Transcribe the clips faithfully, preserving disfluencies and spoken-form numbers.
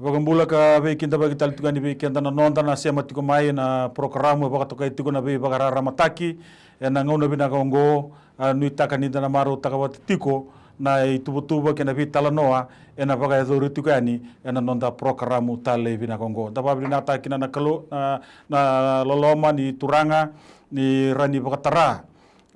Vakabula ka veikidavaki tale tiko yani vei keda na noda na sema tiko mai na porokaramu e vakatokai tiko na veivakararamataki. Ena gauna vinaka oqo, a nuitaka ni da na marautaka vata tiko na ituvatuva kei na veitalanoa ena vakayacori tiko yani ena noda porokaramu tale vinaka oqo. Da vakavinavinakataka kina na Kalou, na, na loloma ni Turaga ni ra ni vakatara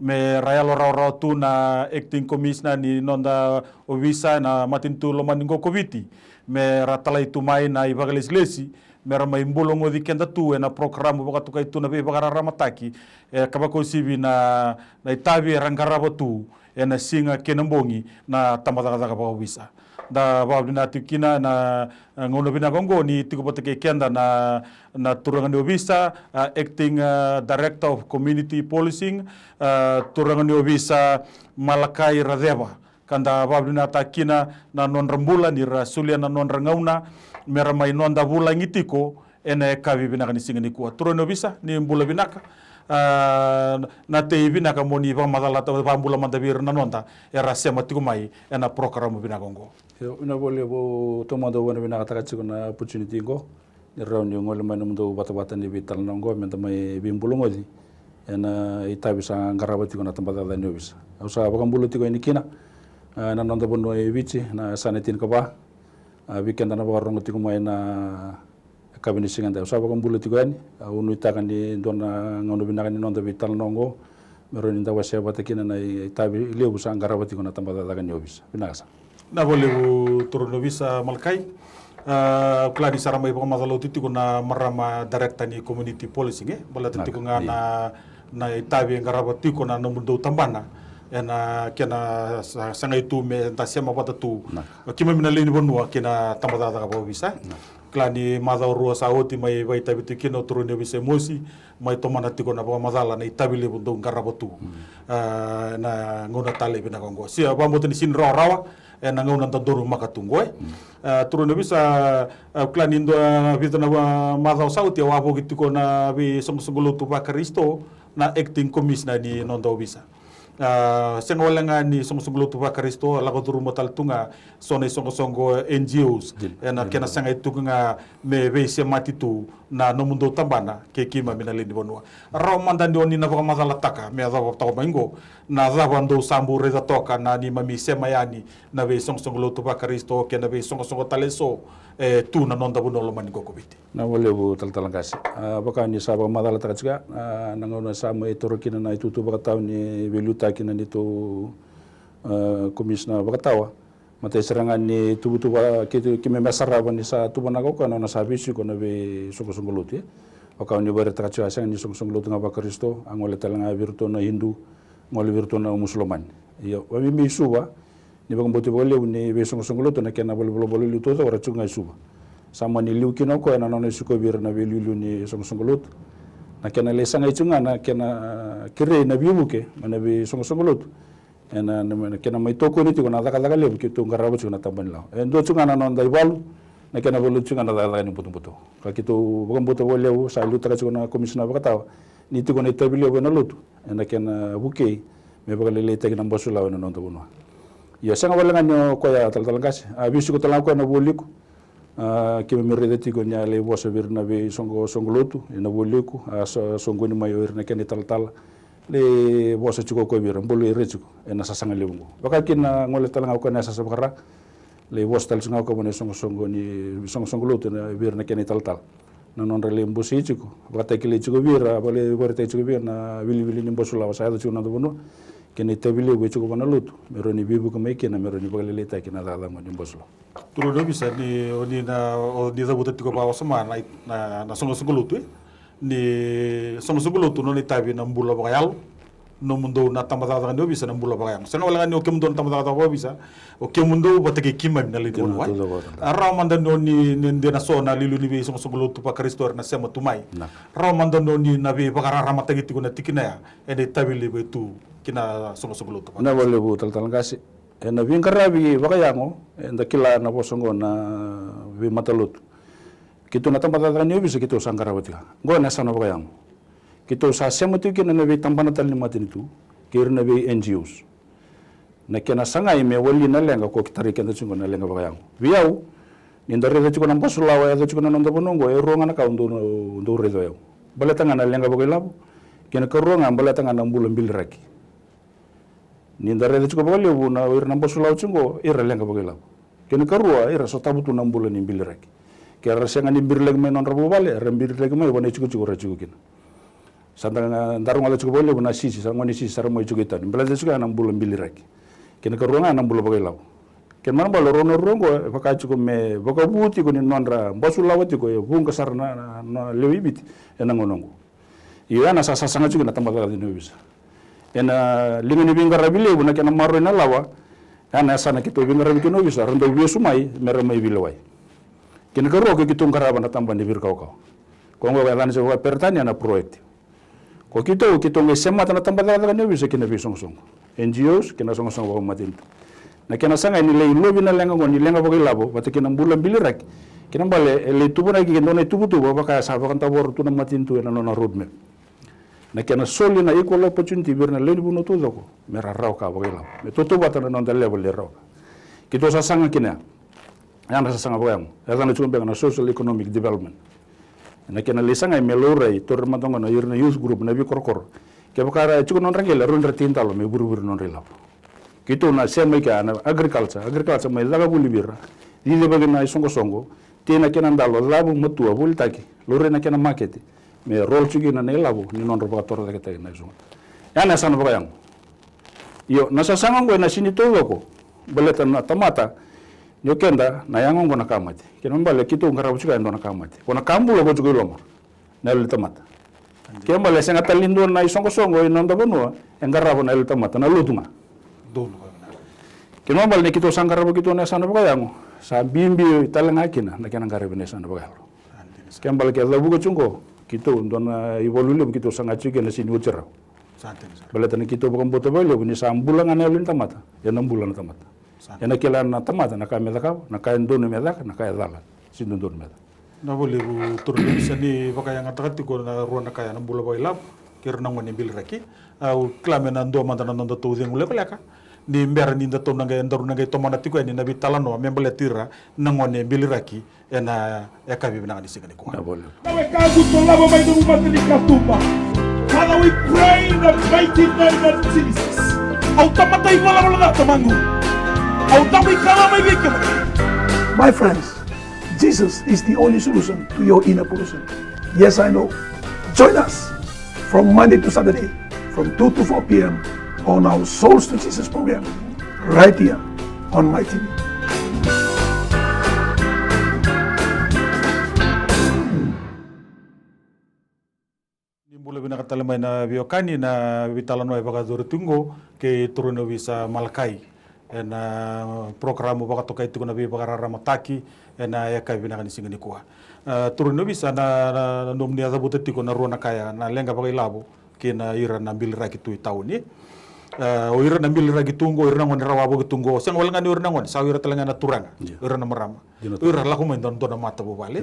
me ra yalo rawarawa tu na acting commissioner ni noda ovisa ena matanitu lomani oqo ko Viti, me ra talai tu mai na ivakalesilesi me ra mai bulogoci keda tu ena porokaramu vakatokai tu na veivakararamataki, e ka vakauasivi na, na itavi era qarava tu ena siga kei na bogi na tabacakacaka vakaovisa. Da vakavinavinaka tiko kina na, e, gauna vinaka oqo ni tiko vata kei keda na, na turaga ni ovisa, a, acting, a, director of community policing, a, turaga ni ovisa Malakai Raceva. Ka da vakavinavinakataka kina na nodra bula ni ra solia na nodra gauna me ra mai noda vulagi tiko ena yakavi vinaka ni siga nikua. Turaga ni ovisa, ni bula vinaka. A, na tei vinaka mo ni vakamacalataka, vakabula mada vei ira na noda era sema tiko mai ena porokaramu vinaka oqo. Io, vinaka vakalevu, taumada au vakavinavinakataka tiko na opportunity oqo. Ni rawa niu gole mai nomudou vatavata ni veitalanoa oqo me da mai veibulogoci ena itavi sa qarava tiko na tabacakacaka ni ovisa. Au sa vakabula tiko yani kina, a, na noda vanua e Viti, na yasana e tinikava. A, vei keda na vakarorogo tiko mai na yakavi ni siga edai, au sa vakabula tiko yani. Au nuitaka ni dua na gauna vinaka ni noda veitalanoa oqo me rawa ni da wasea vata kina na itavi levu sa qarava tiko na tabacakacaka ni ovisa. Vinaka sara. Vinaka vakalevu turaga ni ovisa Malakai. A, au kila ni sa ra mai vakamacala oti tiko na marama director ni community policing, e baleta tiko ga na, na itavi e qarava tiko na nomudou tabana ena kena sa, sagai tu me da sema vata tu keimami na lewe ni vanua kei na tabacakacaka vakaovisa. Kila ni macawa rua sa oti mai vakaitavi tiko kina o turaga ni ovisa Emosi, mai tomana tiko na vakamacala na itavi levu dou qarava tu, a, na gauna tale vinaka oqo. Sia vakabauta ni sini rawarawa ena gauna da donumaka tu oqo, e. A, turaga ni ovisa, a, au kila ni dua vica na macawa sa oti au a voki tiko na veisoqosoqo lotu vaKarisito, na acting commissioner ni noda ovisa. A, sega wale ga ni soqosoqo lotu vaKarisito, a lako curuma tale tu ga so na isoqosoqo N G Os ena kena sagai tu ga me veisemati tu na nomudou tabana kei keimami na lewe ni vanua. Rawa mada ni o ni na vakamacalataka me yacova toka mai oqo, na cava dou sa bau raica toka na neimami sema yani na veisoqosoqo lotu vaKarisito kei na veisoqosoqo tale eso e tu na noda vanua lomani oqo ko Viti. Vinaka vakalevu talatala qase. A, vaka ni sa vakamacalataka tiko, a, na gauna sa mai toro kina na itutu vakatawa ni veiliutaki na neitou, a, komisina vakatawa. Matai sara ga ni tuvatuva keitou, keimami a sarava ni sa tuvanaka o koya na nona sa veisiko na veisoqosoqo lotu, e. Vaka ni vakaraitaka tiko, a sega ni soqosoqo lotu ga vaKarisito, a gole tale ga vei iratou na Hindu, gole vei iratou na Musulomani. Io, vakabibi i Suva, ni vakabauti vakalevu ni veisoqosoqo lotu na kena valenivolavola liu taucoko era tiko ga i Suva. Sa mani liu kina o koya na nona sikovi ira na veiliuliu ni soqosoqo lotu. Na kena lai sagai tiko ga na kena kerei na veivuke mai na veisoqosoqo lotu. Ena, na, na kena mai tokoni tiko na cakacaka levu keitou qarava tiko na tabanilawa. E dua tiko ga na noda ivalu, na kena valu tiko ga na cakacaka ni butobuto. Ka keitou vakabauta vakalevu, sa liutaka tiko na komisina vakatawa, ni tiko na itavi levu ena lotu ena kena vukei me vakalailaitaki na basulawa ena noda vanua. Ia sega wale ga ni o koya talatala qase, a veisiko tale ga o koya na vualiku. A, keimami raica tiko ni a lai vosa vei ira na veisoqosoqo lotu ena vualiku, a so, soqoni mai o ira na kena italatala. Lai vosa tiko o koya vei ira, bau lai rai tiko ena sasaga levu oqo. Vaka kina gole tale ga o koya na yasayasa vakara. Lai vosa tale tiko ga o koya vua na isoqosoqo ni, isoqosoqo lotu ena vei ira na kena italatala. Na nodra lai bosei tiko, vakatakilai tiko vei ira, vakalai vakaraitaki tiko vei ira na iwiliwili ni basulawa sa yaco tiko na noda vanua. Kei na itavi levu e tiko vua na lotu me rawa ni veivuke mai kina, me rawa ni vakalailaitaki na cakacaka ni basulawa. Turaga ni ovisa, ni o ni na, o ni cavuta tiko vakawasoma na, na, na soqosoqo lotu, e. Ni soqosoqo lotu nona itavi na bula vakayalo. Nomudou na tabacakacaka ni ovisa na bula vakayago. Sega wale ga ni o kemudou na tabacakacaka vakaovisa, o kemudou vata kei keimami na lewe ni vanua. A, rawa mada ni o ni, ni de na so na iliuliu ni veisoqosoqo lotu vaKarisito era na sema tu mai. Rawa mada ni o ni na veivakararamataki tiko na tikina ya ena itavi levu e tu ki na soqosoqo lotu. Vinaka vakalevu talatala qase. Ena veiqaravi vakayago, eda kila na vosa oqo na veimatalotu. Keitou na tabacakacaka ni ovisa keitou sa qarava tiko. Oqo na yasana vakayago. Keitou sa sema tiko kina na veitabana tale ni matanitu kei ira na vei N G Os. Na kena sagai me wali na leqa ko tarai keda tiko na leqa vakayago. Vei au, Ni da raica tiko na basulawa e yaco tiko na noda vanua oqo, e rua ga na ka au dau, dau raica o yau. Baleta ga na leqa vakailavo, kei na karua ga baleta ga na bula biliraki. Ni da raica tiko vakalevu na, o ira na basulawa tiko oqo, ira leqa vakailavo. Kei na karua, ira sotava tu na bula ni biliraki. Ke ra sega ni birilaki mai na nodra vuvale, era birilaki mai vua na itikotiko era tiko kina. Sa da, da rogoca tiko vakalevu na sisi, sa gone sisi sa ra mai tiko i tauni. Baleta tiko ya na bula biliraki. Kei na karua ga na bula vakailavo. Kena ibalebale rau na rua oqo e vaka tiko me vakavu tiko ni nodra basulawa tiko e vuqa sara na, na, na lewe i Viti ena gauna oqo. Io, ya na sa sasaga tiko na tabacakacaka ni ovisa. Ena liga ni veiqaravi levu na kena maroroi na lawa, ya na yasana keitou veiqaravi kina ovisa, ra dau vesu mai me ra mai veilewai. Kena ikarua, keitou qarava na tabana ni veikawakawa. Ko oqo e yacana tiko vakaperitania na proactive. Ko keitou, keitou qai semata na tabacakacaka ni ovisa kei na veisoqosoqo, N G Os, kei na soqosoqo vakamatanitu. Na kena sagai ni lai lovi na leqa oqo ni leqa vakailavo vata kei na bula biliraki. Kena ibalebale e lai tuvanaki ke dua na ituvatuva vaka e sa vakadavora tu na matanitu ena nona roadmap. Na kena soli na equal opportunity vei ira na lewe ni vanua taucoko me ra rawa ka vakailavo, me tautauvata na noda level e rawa ka. Keitou sasaga kina ya. Ya na sasaga vakayago, e yacana tiko beka na social economic development. Na kena lai sagai me laurai, tauri mada oqo na ira na youth group, na veikorokoro. Kevaka era tiko na nodra qele, rawa ni ra tei dalo me vurevure na nodra ilavo. Keitou na sema i kea na agriculture, agriculture mai caka voli vei ira. Cicivaki na isoqosoqo, tei na kena dalo, cavu, matua, volitaki, laurai na kena makete, me roll tiko kina na ilavo ni nodra vakatorocaketaki na isoqosoqo. Ya na yasana vakayago. Io, na sasaga oqo ena sini taucoko, baleta na tamata, ni o keda na yago oqo na ka mate. Kena ibalebale keitou qarava tiko e dua na ka mate. Ko na ka bula ko tiko i loma, na yalo ni tamata. Kena ibalebale e sega tale ni dua na isoqosoqo ena noda vanua e qarava na yalo ni tamata, na lotu ga. Kena ibalebale ni keitou sa qarava keitou na yasana vakayago, sa bibi tale ga kina na kena qaravi na yasana vakayalo. Kena ibalebale ke cavuka tiko oqo, keitou dua na ivalu levu keitou saga tiko kina, sini oti rawa. Baleta ni keitou vakabauta vakalevu ni sa bula ga na yalo ni tamata, ena bula na tamata. Ena kila na tamata na ka me cakava, na ka e dodonu me caka, na ka e cala, sini dodonu me caka. Na vakalevu turaga, sa ni vakayagataka tiko na rua na ka ya, na bula vakailavo kei ira na gone biliraki. Au kila me na dua mada na noda taucegu lekaleka ni bera ni datou na qai, daru na qai tomana tiko yani na veitalanoa me baleti ira na gone biliraki ena yakavi vinaka ni siga nikua. Na wekaqu, dolava mai nomu mata ni katuba. Father, we pray in the mighty name of Jesus. Au tamata ivalavala ca, Tamaqu. Au taqu ikala mai vei kemuni. My friends, Jesus is the only solution to your inner pollution. Yes, I know. Join us from Monday to Saturday from two to four p m on our Souls to Jesus program, right here on My T V. Ni bula vinaka tale mai na veiwekani, na veitalanoa e vakayacori tu qo kei turaga ni ovisa Malakai ena porokaramu vakatokai tiko na Veivakararamataki ena yakavi vinaka ni siga nikua. A, turaga ni ovisa, na, na, na nomuni a cavuta tiko na rua na ka ya, na leqa vakailavo kei na ira na biliraki tu i tauni. A, o ira na biliraki tu qo, o ira na gone rawavoki tu qo, sega wale ga ni o ira na gone, sa o ira tale ga na turaga, o ira na marama. O ira lako mai dua, dua na matavuvale.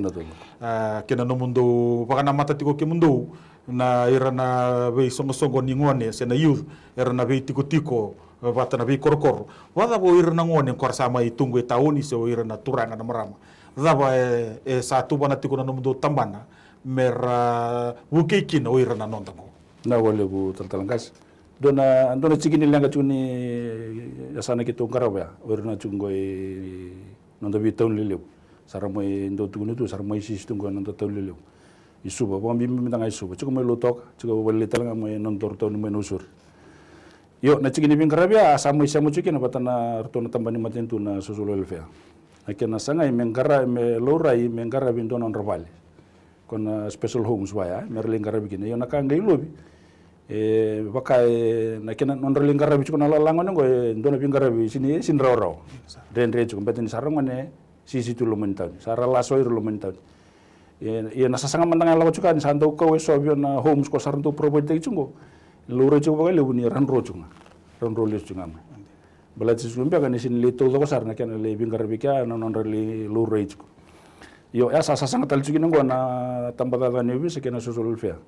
A, kei na nomudou vakanamata tiko kemudou na ira na veisoqosoqo ni gone se na youth, era na veitikotiko vata na veikorokoro. Vakacava o ira na gone ko ra sa mai tu qo i tauni se o ira na turaga, na marama? Cava e, e sa tuvana tiko na nomudou tabana me ra vukei kina o ira na noda qo? Na vakalevu talatala qase. Dua na, dua na tiki ni leqa tiko ni yasana keitou qarava ya, o ira na tiko qo i noda veitauni lelevu. Sa ra mai dau tukuni tu, sa ra mai sisi tu qo e noda tauni lelevu i Suva, vakabibi mada ga i Suva, tiko mai Lautoka, tiko vakalailai tale ga mai nodaru tauni mai Nausori. Io, na tiki ni veiqaravi ya a sa mai sema tiko kina vata na ratou na tabana ni matanitu na social welfare. Na kena sagai me qara, me laurai me qaravi dua na nodra vale, ko na special homes vaya, me ra lai qaravi kina. Io, na ka qai lovi, e vaka e na kena nodra lai qaravi tiko na lala gone qo, e dua na veiqaravi sini, sini rawarawa. Dredre tiko, beta ni sa ra gone sisi tu loma ni tauni, sa ra laso ira loma ni tauni. Ia, ia na sasaga mada ga e lako tiko ya ni sa dau kau e so vei na homes ko sa ra dau provide taki tiko qo, laurai tiko vakalevu ni ra dro tiko ga, ra dro lesu tiko ga mai. Baleta tiko beka ni sini lai taucoko sara na kena lai veiqaravi kea na nodra lai laurai tiko. Io, ya sa sasaga tale tiko kina qo na tabacakacaka ni ovisa kei na social welfare.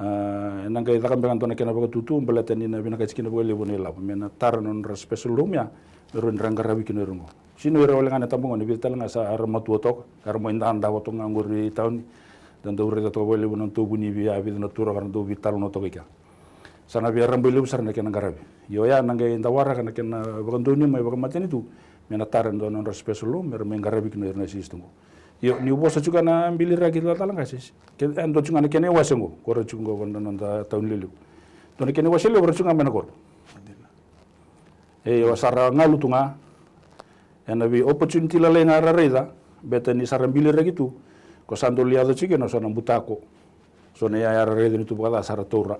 A, ena qai caka beka dua na kena vakatutu baleta ni na vinakati kina vakalevu na ilavo me na tara na nodra special home ya Me rawa ni ra qaravi kina o ira oqo. Sega ni o ira wale ga na tabagone, vica tale ga sa ra matua toka, era mai dadava toka ga qori i tauni. Da dau raica toka vakalevu na nodatou vunivi, a vica na turaga ra dau veitalanoa toka i kea. Sa na via rabailevu sara na kena qaravi. Io, oya na qai da waraka na kena vakadonuya mai vakamatanitu, me na tara e dua na nodra special room me ra mai qaravi kina o ira na system qo. Io, niu vosa tiko ga na biliraki, talatala qase, ke e dua tiko ga na kena iwase qo, ko ra tiko qo vua na noda tauni lelevu. Dua na kena iwase levu ra tiko ga mai na koro. E, io, sa ra galu tu ga ena vei opportunity lalai ga ra raica, beta ni sa ra biliraki tu, ko sa dau lai yaco tiko kina so na butako, so na iyaya ra raica ni tu vakaca sa ra taura.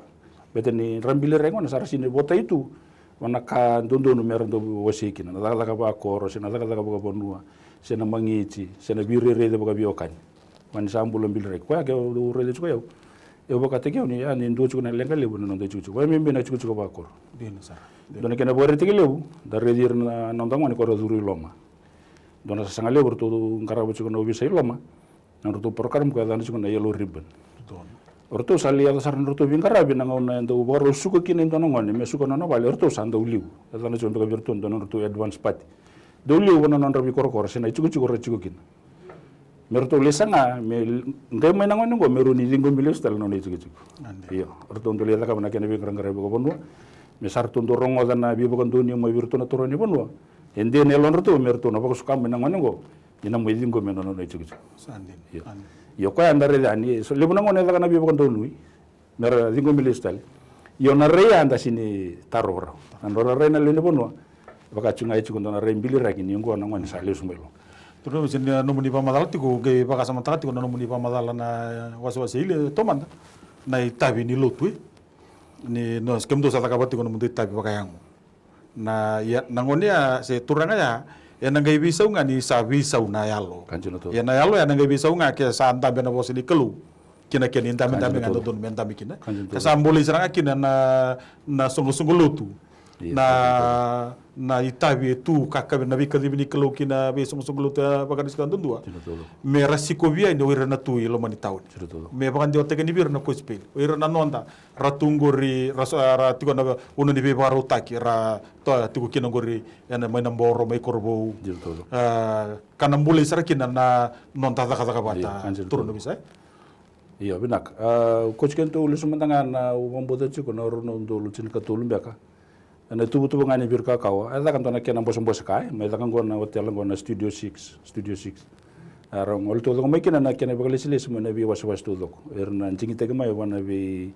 Beta ni ra biliraki gona sa ra sega ni votai tu vua na ka dodonu me ra dau wasei kina, na cakacaka vakoro se na cakacaka vakavanua, se na magiti, se na veirairaici vakaveiwekani. Mani sa bula biliraki. Koya ke au raica tiko, au, au vakataki au ni, a, ni dua tiko na leqa levu na noda itikotiko, vakabibi na itikotiko vakoro. Dina sara. Dua na kena vakaraitaki levu, da raici ira na noda gone ko ra curu i Loma. Dua na sasaga levu ratou qarava tiko na ovisa i Loma, na nodratou program ko yacana tiko na Yellow Ribbon. O ratou sa lai yaco sara na nodratou veiqaravi na gauna e dau vakarau suka kina e dua na gone me suka na nona vale, o ratou sa dau liu. Yacana tiko beka vei iratou dua na nodratou advance party. Dau liu vua na nodra veikorokoro se na itikotiko ra tiko kina. Me ratou lai saga me qai mai na gone oqo me rawa ni ciqomi lesu tale na nona itikotiko. Io, ratou dau lai cakava na kena veiqaraqaravi vakavanua. Me sa ratou dau rogoca na veivakadonuya mai vei iratou na turaga ni vanua. E dei na yalodratou me ratou na vakasuka mai na gone oqo ni na mai ciqomi na nona itikotiko. Io, koya eda raica yani, so levu na gone e caka na veivakadonui me ra ciqomi lesu tale. Io, na rai ya da sega ni tarova rawa. Na nodra rai na lewe ni vanua, vaka tiko ga e tiko dua na rai biliraki ni oqo na gone sa lesu mai Loma. Turaga, se na nomuni vakamacala tiko, qai vakasamataka tiko na nomuni vakamacala na wasewase i le taumada, na itavi ni lotu, e? Ni, no, kemudou sa cakava tiko na nomudou itavi vakayago. Na, ia, na gone ya se turaga ya, ena qai veisau ga ni sa veisau na yalo. Ia na yalo ya na qai veisau ga ke sa dabe na vosa ni Kalou. Kina kena idabedabe ga e dodonu me dabe kina. Ka sa bolei sara ga kina na, na soqosoqo lotu. Na, na itavi e tu ka kavi na veikacivi ni Kalou kina veisoqosoqo lotu e vakarisita duadua. Me ra sikovi yani o ira na tu i loma ni tauni. Me vakadewataki yani vei ira na kosipeli. O ira na noda ra tu qori, ra so, ra tiko na vanua ni veivakarautaki, ra tiko kina qori ena mai na Boro, mai Korovou. Ka na bolei sara kina na noda cakacaka vata, turaga ni ovisa. Io, vinaka. A, ko tiko keitou lesu mada ga na, au vakabauta tiko na rua na udolu tinikatolu beka. Ena tuvatuva ga ni Viri Kawakawa, e caka dua na kena bosebose ka, e, mai caka qo na hotel qo na Studio Six, Studio Six. A, ra gole taucoko mai kina na kena vakalesilesi mai na veiwasewase taucoko. Era na digitaki mai vua na vei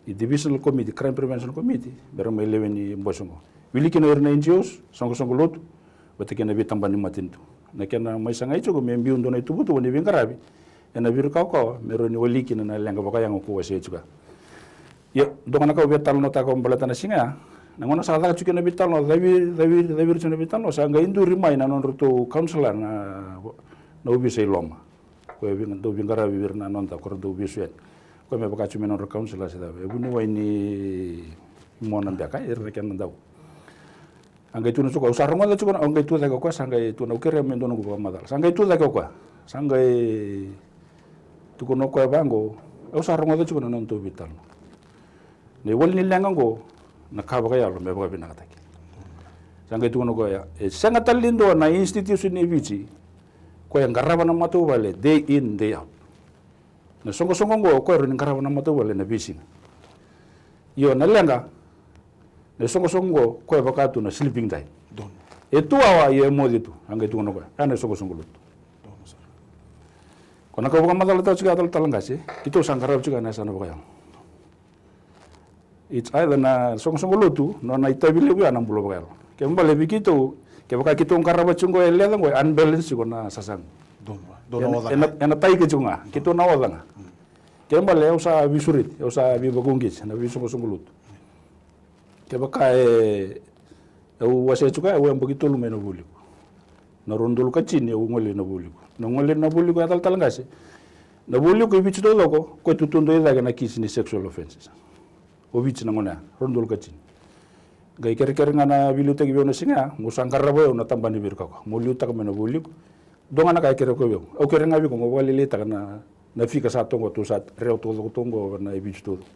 Divisional Committee, Crime Prevention Committee, me ra mai lewe ni bose qo. Wili kina o ira na N G Os, soqosoqo lotu, vata kei na veitabana ni matanitu. Na kena mai sagai tiko me biu dua na ituvatuva ni veiqaravi ena Viri Kawakawa me rawa ni wali kina na leqa vakayago ko wasea tiko ya. Ia, dua ga na ka au via talanoataka baleta na siga ya. Na gauna sa caka tiko kina na veitalanoa, cavi, cavi, cavi tiko na veitalanoa, sa qai duri mai na nodratou councillor na, na ovisa i Loma. Ko e dau veiqaravi vei ira na noda, ko ra dau vesu yani. Ko e me vaka tiko me nodra councillor se cava, e vuniwai ni mona beka, ira na kena dau. A qai tukuna tiko, au sa rogoca tiko, au qai tu cake o koya, sa qai tukuna, au kerea me dua noqu vakamacala. Sa qai tu cake o koya, sa qai tukuna o koya vaqo, au sa rogoca tiko na nodatou veitalanoa. Na iwali ni leqa oqo, na ka vakayalo me vakavinakataki. Sa qai tukuna o koya, e sega tale ni dua na institution e Viti ko e qarava na matavuvale day in, day out. Na soqosoqo oqo, o koya e rawa ni qarava na matavuvale na veisiga. Io, na leqa, na soqosoqo oqo, o koya e vaka tu na sleeping time. E tu awa, ia e moce tu, a qai tukuna o koya, ya na soqosoqo lotu. Ko na ka au vakamacalataka tiko ya, talatala qase, keitou sa qarava tiko ya na yasana vakayago. It's either na soqosoqo lotu, nona itavi levu ya na bula vakayalo. Kena ibalebale vei keitou, kevaka keitou qarava tiko qo e leca qo, e unbalance tiko na sasaga. Donu, donu. Ena, ena, ena taika tiko ga, keitou na oca ga. Kena ibalebale au sa veisureti, au sa veivakauqeti ena veisoqosoqo lotu. Kevaka e, au wasea tiko ya, au yabaki tolu mai na Vualiku. Na rua na udolu ka tini au gole na Vualiku. Na gole na Vualiku ya, talatala qase, na Vualiku e Viti taucoko, ko e tu tu dua i cake na kisi ni sexual offences. O Viti na gauna ya, rua na udolu ka tini. Qai kerekere ga na veiliutaki vei au na siga ya, mo sa qarava au na tabana ni Viri Kawakawa, mo liutaka mai na Vualiku. Dua ga na ka e kerea o koya vei au, au kerea ga vei iko mo vakalailaitaka na, na fika sa tu qo, tou sa rewa taucoko tu qo na i Viti taucoko.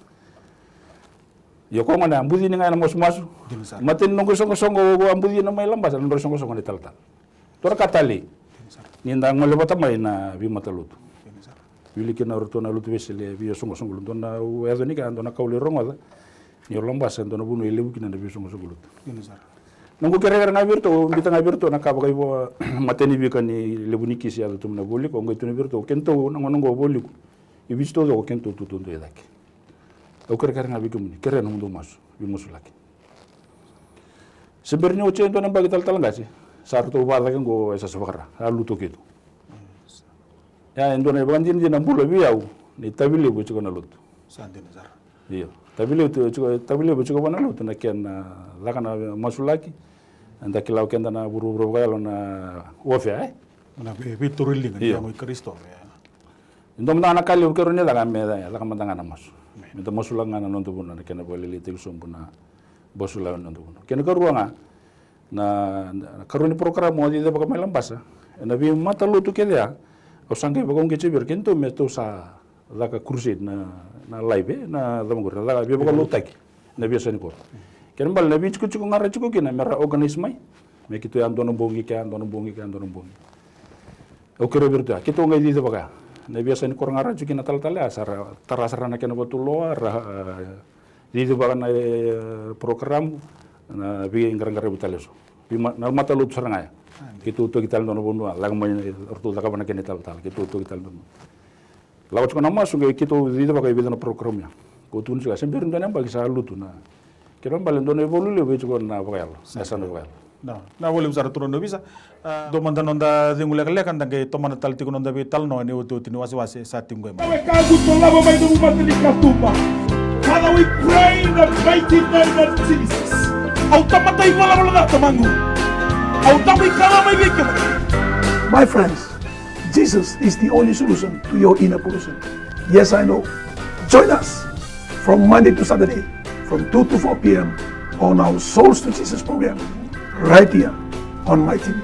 Io, koya gona a bucini ga ena masumasu. Dina sara. Matai ni noqu isoqosoqo au a bucina mai Labasa na nodrau isoqosoqo na italatala. Dua na ka talei. Dina sara. Ni da gole vata mai na veimatalotu. Dina sara. Wili kina o ratou na lotu Wesele, veisoqosoqo lotu. Dua na au yaco ni ka, dua na ka au lai rogoca. Ni o Labasa, dua na vanua e levu kina na veisoqosoqo lotu. Dina sara. Noqu kerekere ga vei iratou, au biuta ga vei iratou na ka vakaivo, matai ni veika ni levu ni kisi yaco tu mai na Vualiku, au qai tukuna vei iratou, kedatou na gauna oqo Vualiku. E Viti taucoko, kedatou tu taudua e cake. Au kerekere ga vei kemuni, kerea nomudou masu, veimasulaki. Se bera ni oti e dua na yabaki, talatala qase, sa ratou vakacake oqo e sa, sa vakara, sa lutu o keitou. Ia, e dua na ivakadinadina bula vei au, na itavi levu e tiko na lotu. Sa dina sara. Io. Itavi levu tu, tiko, itavi levu e tiko vua na lotu na kena caka na masulaki. Eda kila o keda na vuravura vakayalo na warfare, e? Na vei, veitauri liga ni, io, yago i Karisito, e. E dua mada ga na ka levu keirau na caka me caka mada ga na masu. Amen. Meda masulaka ga na noda vanua, na kena vakalailaitaki sobu na basulawa ni noda vanua. Kena karua ga, na, na karua ni program au a cicivaka mai Labasa, ena veimatalotu kece ya, au sa qai vakauqeti vei ira, kedatou me tou sa caka crusade na, na live, e, na cava qori, na caka veivakalotutaki na veiyasa ni koro. Kena ibalebale na veitikotiko ga ra tiko kina me ra organise mai, me keitou ya dua na bogi, ke ya dua na bogi, ke ya dua na bogi. Au kerea vei iratou ya, keitou qai cicivaka ya. Na veiyasa ni koro ga ra tiko kina, talatala ya, sa ra tara sara na kena vakatulewa, ra, a, cicivaka na, e, program, na veiqaraqaravi tale eso. Veima-, na matalotu sara ga ya. Keitou toki tale dua na vanua, lako mai, ratou cakava na kena italatala, keitou toki tale dua na vanua. Lako tiko na masu, qai keitou cicivaka e vica na program ya. Au tukuna tiko ya, se bera ni dua na yabaki sa lutu na. Kena ibalebale dua na ivalu levu e tiko na vakayalo, na yasana vakayalo. Na, vinaka vakalevu sara turaga ni ovisa. A, dua mada na noda cegu lekaleka, da qai tomana tale tiko na noda veitalanoa ena iotioti ni wasewase sa tiko qo mai. Wekaqu, dolava mai nomu mata ni katuba. Father, we pray in the mighty name of Jesus. Au tamata ivalavala ca, Tamaqu. Au tau ikava mai vei kemuni. My friends, Jesus is the only solution to your inner pollution. Yes, I know. Join us from Monday to Saturday from two to four p m on our Souls to Jesus program, right here on My T V.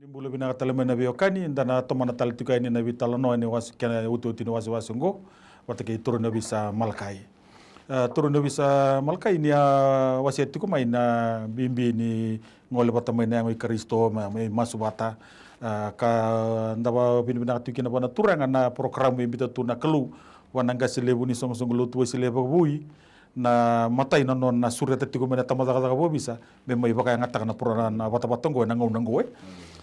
Ni bula vinaka tale mai na veiwekani, da na tomana tale tiko yani na veitalanoa ni wase, kena iotioti ni wasewase oqo, vata kei turaga ni ovisa Malakai. E, turaga ni ovisa Malakai, ni a wasea tiko mai na bibi ni gole vata mai na yago i Karisito, me, me masu vata. E, ka da vakavinavinaka tiko kina vua na Turaga na porokaramu e biuta tu na Kalou vua na qase levu ni soqosoqo lotu Wesele vakavoui, na imatai na nona sureta tiko mai na tabacakacaka vakaovisa me mai vakayagataka na pro-, na, na vatavata oqo ena gauna oqo, e.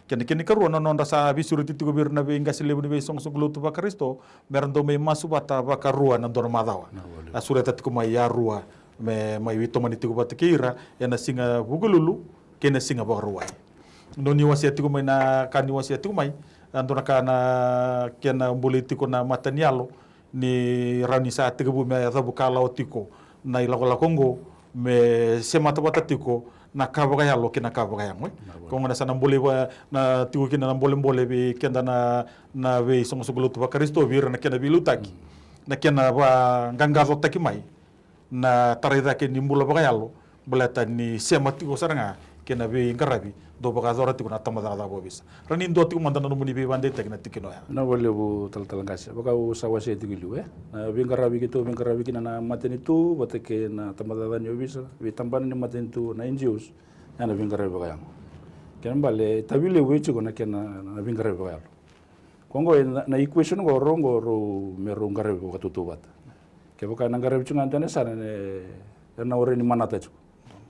Kei na kena ikarua na nodra sa veisureti tiko vei ira na veiqase levu ni veisoqosoqo lotu vaKarisito me ra dau mai masu vata vakarua ena dua na macawa. A sureta tiko mai yarua me mai veitomani tiko vata kei ira ena siga Vukelulu kei na siga Vakarauwai. Noni wasea tiko mai na ka ni wasea tiko mai, a, dua na ka na kena bolei tiko na mata ni yalo, ni rawa ni sa tekivu me yaco vakalawa tiko na ilakolako oqo, me semata vata tiko na ka vakayalo kei na ka vakayago, e. Koya gona sa na bolei va-, na tiko kina na bolebole vei keda na, na veisoqosoqo lotu vaKarisito, vei ira na kena veiliutaki, na kena vaqaqacotaki mai na tarai cake ni bula vakayalo, baleta ni sema tiko sara ga kei na veiqaravi dau vakayacora tiko na tabacakacaka vakaovisa. Rawa ni dua tiko mada na nomuni veivakadeitaki na tikina oya. Vinaka vakalevu talatala qase. Vaka au sa wasea tiko i liu, e, na veiqaravi keitou veiqaravi kina na matanitu vata kei na tabacakacaka ni ovisa, veitabana ni matanitu, na N G Os, ya na veiqaravi vakayago. Kena ibalebale itavi levu e tiko na kena, na veiqaravi vakayalo. Koya oqo na, na equation oqo rau, oqo rau, me rau qaravi vakatautauvata. Kevaka ena qaravi tiko ga e dua na yasana, e, ena warai ni manata tiko.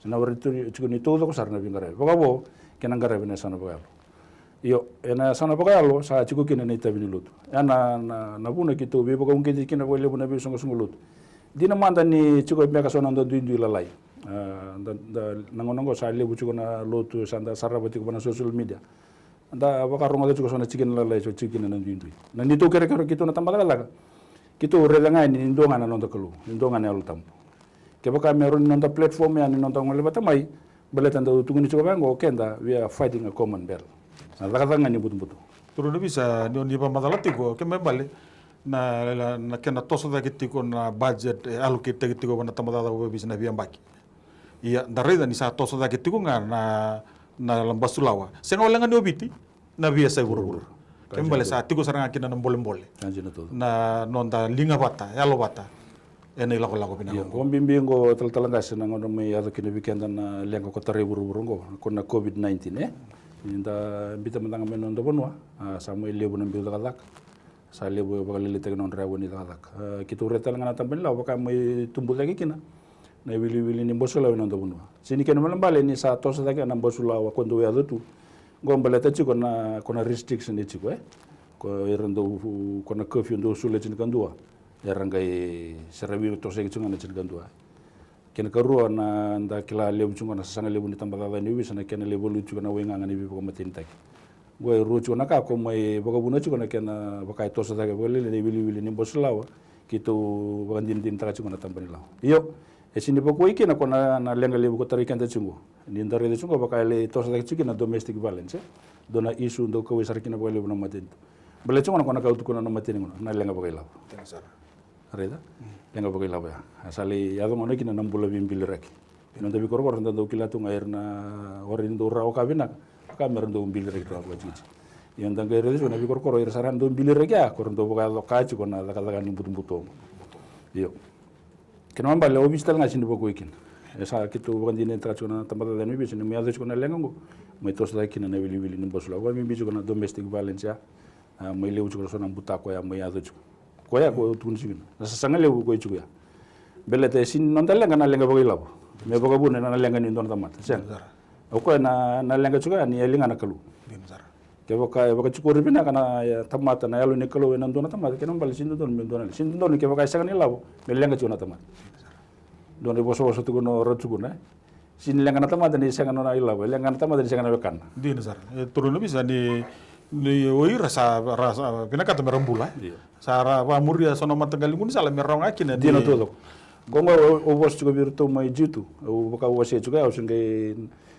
Ena warai tu, tiko ni taucoko sara na veiqaravi. Vakavo kei na qaravi ena yasana vakayalo. Io, ena yasana vakayalo sa tiko kina na itavi ni lotu. Ya na, na, na vuna keitou veivakauqeti kina vakalevu na veisoqosoqo lotu. Dina mada ni tiko beka so na noda duidui lalai. A, da, da, na gauna oqo sa levu tiko na lotu, sa da sarava tiko va na social media. Da vakarogoca tiko so na tikina lalai, so tiko kina na duidui. Na neitou kerekere keitou na tabacakacaka, keitou raica ga ni dua ga na noda Kalou, ni dua ga na Yalo Tabu. Kevaka me rawa ni noda platform ya ni noda gole vata mai, baleta da tukuni tiko vaqo, keda, we are fighting a common battle. Na cakacaka ga ni butobuto. Turaga ni ovisa, ni oni vakamacala tiko, kena ibalebale na, na, na kena toso cake tiko na budget e allocate taki tiko va na tabacakacaka vakaovisa na veiyabaki. Ia, da raica ni sa toso cake tiko ga na, na basulawa. Sega walega ni o Viti, na veiyasai vuravura. Kena ibalebale sa tiko sara ga kina na bolebole, na noda liga vata, yalo vata ena ilakolako vinaka. Io, oqo. Vakabibi oqo, talatala qase, na gauna mai yaco kina vei keda na leqa ko tarai vuravura oqo, ko na COVID nineteen, e? Ni da biuta mada ga mai na noda vanua, a, sa mai levu na biu cakacaka. Sa levu e vakalailaitaki na nodra yavo ni cakacaka. A, keitou raica tale ga na tabana ni lawa vaka mai tubu cake kina na iwiliwili ni basu lawa ena noda vanua. Sega ni kena ibalebale ni sa toso cake na basu lawa ko dou yaco tu. Oqo baleta tiko na, ko na restriction e tiko, e? Ko ira dau, ko na curfew dau soli e tinikadua. Era qai seravi toso cake tiko ga na tinikadua. Kena ikarua, na da kila levu tiko na sasaga levu ni tabacakacaka ni ovisa, na kena lai valuti tiko na waigaga ni veivakamatenitaki. Oqo e rua tiko na ka ko mai vakavuna tiko na kena vaka e toso cake vakalailai na iwiliwili ni basu lawa, keitou vakadinadinataka tiko na tabana ni lawa. Io, e sega ni vakuai kina ko na, na leqa levu ko tarai keda tiko. Ni da raica tiko vaka e lai toso cake tiko kina na domestic violence, e? Dua na issue dau kauwai sara kina vakalevu na matanitu. Baleta tiko na ko na ka au tukuna na mateni gona, na leqa vakailavo. Raica? Leqa vakailavo ya. A sa lai yaco gona kina na bula veibiliraki. Ena noda veikorokoro da dau kila tu ga ira na, o ira ni dau rawa ka vinaka, ka mera dau biliraki tu ga vakatikitiki. Io, da qai raica tiko na veikorokoro, ira sara na dau biliraki ya, ko ira dau vakayaco ka tiko na cakacaka ni butobuto. Io. Kena ibalebale ovisa tale ga sega ni vakuai kina. E sa keitou vakadinadinataka tiko na tabacakacaka ni ovisa ni mai yaco tiko na leqa oqo, mai toso cake kina na iwiliwili ni basu lawa. Vakabibi tiko na domestic violence ya. A, mai levu tiko na so na butako ya mai yaco tiko. Koya ko tukuni tiko kina. Na sasaga levu ko tiko ya. Baleta e sega ni noda leqa na leqa vakailavo. Me vakavuna na leqa ni dua na tamata. Sega. O koya na, na leqa tiko ya ni yali ga na Kalou. Kevaka e vakatikori vinaka na, e, tamata na yalo ni Kalou ena dua na tamata, kena ibalebale sega ni dodonu me dua na leqa. Sega ni dodonu kevaka e sega ni lavo me leqa tiko na tamata. Dua na ivosavosa tukuna o Ratu Sukuna, e? Sega ni leqa na tamata ni sega na nona ilavo, e leqa na tamata ni sega na wekana. Dina sara. E, turaga ni ovisa, ni, ni o ira sa, ra sa vinakata me ra bula, e? Io. Sa ra vakamuria so na mataqali gaunisala me rawa ga kina ni. Dina taucoko. Ko qo au, au vosa tiko vei iratou mai Jutu. Au vaka au wasea tiko ya, au se qai,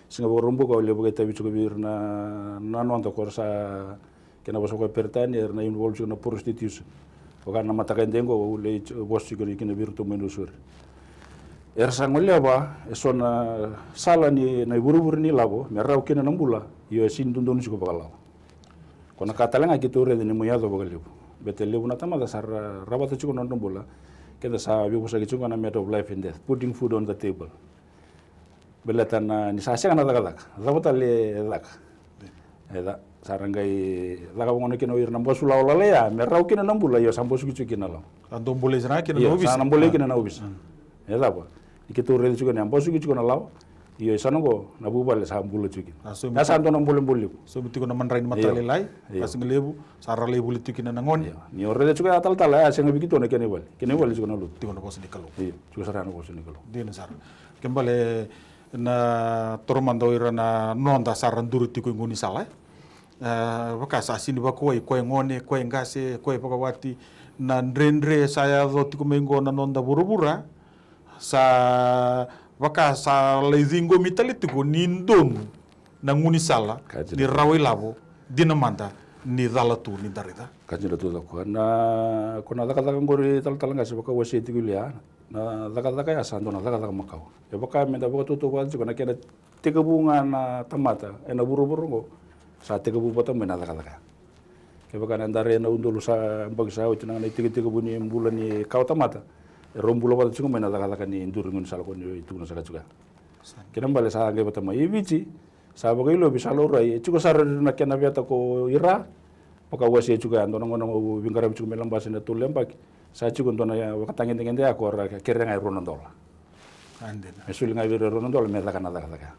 se qai vakarau buka, au lai vakaitavi tiko vei ira na, na noda ko ra sa kena vosa ko Peritania, era na involve tiko na prostitution. Vaka na mataka edai qo, au lai vosa tiko kina vei iratou mai Nausori. Era sa goleva e so na sala ni, na ivurevure ni lavo me rawa kina na bula, io e sega ni dodonu tiko vakalawa. Ko na ka tale ga keitou raica ni mai yaco vakalevu. Baleta levu na tamata sa ra, rawata tiko na nodra bula. Keda sa veivosaki tiko na matter of life and death, putting food on the table. Baleta na, ni sa sega na cakacaka, cava tale e caka? E ca, sa ra qai caka vagona kina o ira na basu lawa lalai ya, me rawa kina na bula, io sa basuki tiko kina na lawa. Sa dau bolei sara ga kina na ovisa. Io, sa na bolei kina na ovisa. Mm. E cava? Ni keitou raica tiko ni a basuki tiko na lawa, io e sa na qo, na vuvale sa bula tiko kina. Ya sa dua na bolebole levu. Saumi tiko na madrai ni mataka lailai, io, io, na siga levu, sa ra lai vuli tiko kina na gone. Io. Ni o raica tiko ya talatala, ya sega vei keitou na kena ivale. Kena ivale tiko na lotu. Tiko na vosa ni Kalou. Io, tiko sara ya na vosa ni Kalou. Dina sara. Kena ibalebale na toro mada o ira na noda sa ra duri tiko i gaunisala, e. E, vaka sa sega ni vakuai, koya e gone, koya e qase, koya e vakawati, na dredre sa yaco tiko mai qo na noda vuravura, sa vaka sa lai ciqomi tale tiko ni donu na gaunisala ni rawa ilavo, dina mada ni cala tu ni da raica. Ka dina tu coko. Na, ko na cakacaka qori talatala qase, vaka au wasea tiko i liu, na cakacaka ya sa dua na cakacaka makawa. E vaka me da vakatautauvata tiko na kena tekivu ga na tamata ena vuravura oqo, sa tekivu vata mai na cakacaka ya. Kevaka na dara ena udolu sa yabaki sa oti na itekitekivu ni bula ni kawa tamata, e rau bula vata tiko mai na cakacaka ni duri gaunisala ko ni tukuna saka tiko ya. Kena ibalebale sa qai vata mai i Viti, sa vakailovi, sa laurai, e tiko sara na kena veta ko ira. Vaka au wasea tiko ya, dua na gauna au veiqaravi tiko mai Labasa na tolu na yabaki, sa tiko dua na vakatagedegede ya ko ra kerea ga e rua na dola. Me soli ga vei ira e rua na dola me caka na cakacaka ya.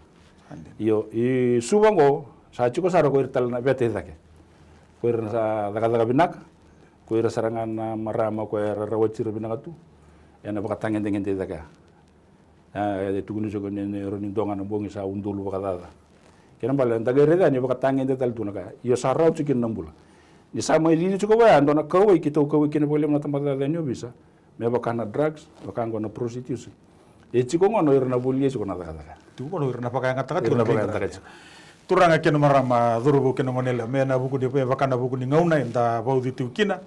Io, i Suva qo sa tiko sara ko ira tale na veta i cake. Ko ira na sa cakacaka vinaka, ko ira sara ga na marama ko era rawati ira vinaka tu ena vakatagedegede i cake ya. A, e tukuni tiko ni, ni rawa ni dua ga na bogi sa udolu vakacaca. Kena ibalebale da qai raica ni vakatagede tale tu na ka ya. Io sa rawa tiko kina na bula. Ni sa mai cici tiko vaya, dua na kauwai keitou kauwai kina vakalevu na tabacakacaka ni ovisa. Me vaka na drugs, vaka qo na prostitution. E tiko gona o ira na volia tiko na cakacaka. Tiko gona o ira na vakayagataka tiko na vakayagataka tiko. Turaga kei na marama, cauravou kei na goneyalewa, me na vuku ni, me vaka na vuku ni gauna eda vauci tiko kina.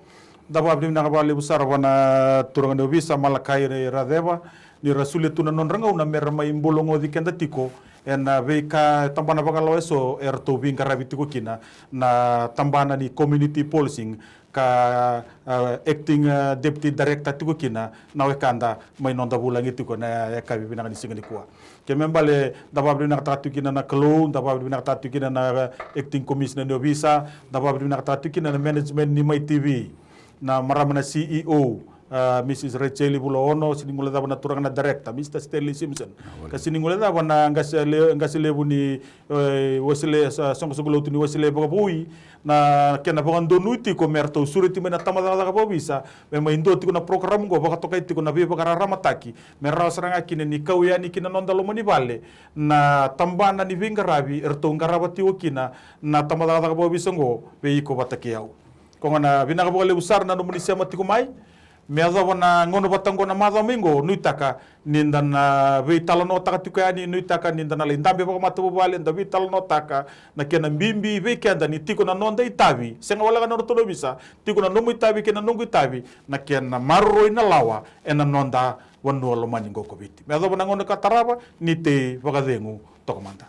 Da vakavinavinaka vakalevu sara vua na turaga ni ovisa, Malakai Raceva, ni ra solia tu na nodra gauna me ra mai bologoci keda tiko Ena veika tabana vakalawa eso eratou veiqaravi tiko kina na tabana ni community policing ka, a, acting, a, deputy director tiko kina na wekada mai noda vulagi tiko na yakavi vinaka ni siga nikua. Ke me bale da vakavinavinakataka tiko kina na Kalou, da vakavinavinakataka tiko kina na, a, acting commissioner ni ovisa, da vakavinavinakataka tiko kina na management ni Mai T V, na marama na C E O, a, Mrs Rachel Vulaono, sini guilecava na turaga na director, Mr Stanley Simpson. Ka sini guilecava na qase le-, qase levu ni, e, Wesele, sa-, soqosoqo lotu ni Wesele vakavoui, na kena vakadonui tiko me ratou sureti mai na tabacakacaka vakaovisa me mai dua tiko na program oqo, vakatokai tiko na veivakararamataki me rawa sara ga kina ni kau yani ki na noda loma ni vale na tabana ni veiqaravi eratou qarava tiko kina na tabacakacaka vakaovisa oqo vei iko vata kei au. Ko ga na vinaka vakalevu sara na nomuni sema tiko mai. Me yacova na gauna vata oqo na macawa mai oqo, nuitaka ni da na veitalanoataka tiko yani, nuitaka ni da na lai dabe vakamatavuvale, da veitalanoataka na kena bibi vei keda ni tiko na noda itavi, sega walega na nodratou na ovisa, tiko na nomu itavi kei na noqu itavi, na kena maroroi na lawa ena noda vanua lomani oqo ko Viti. Me yacova na gauna ka tarava, ni tei vakacegu toka mada.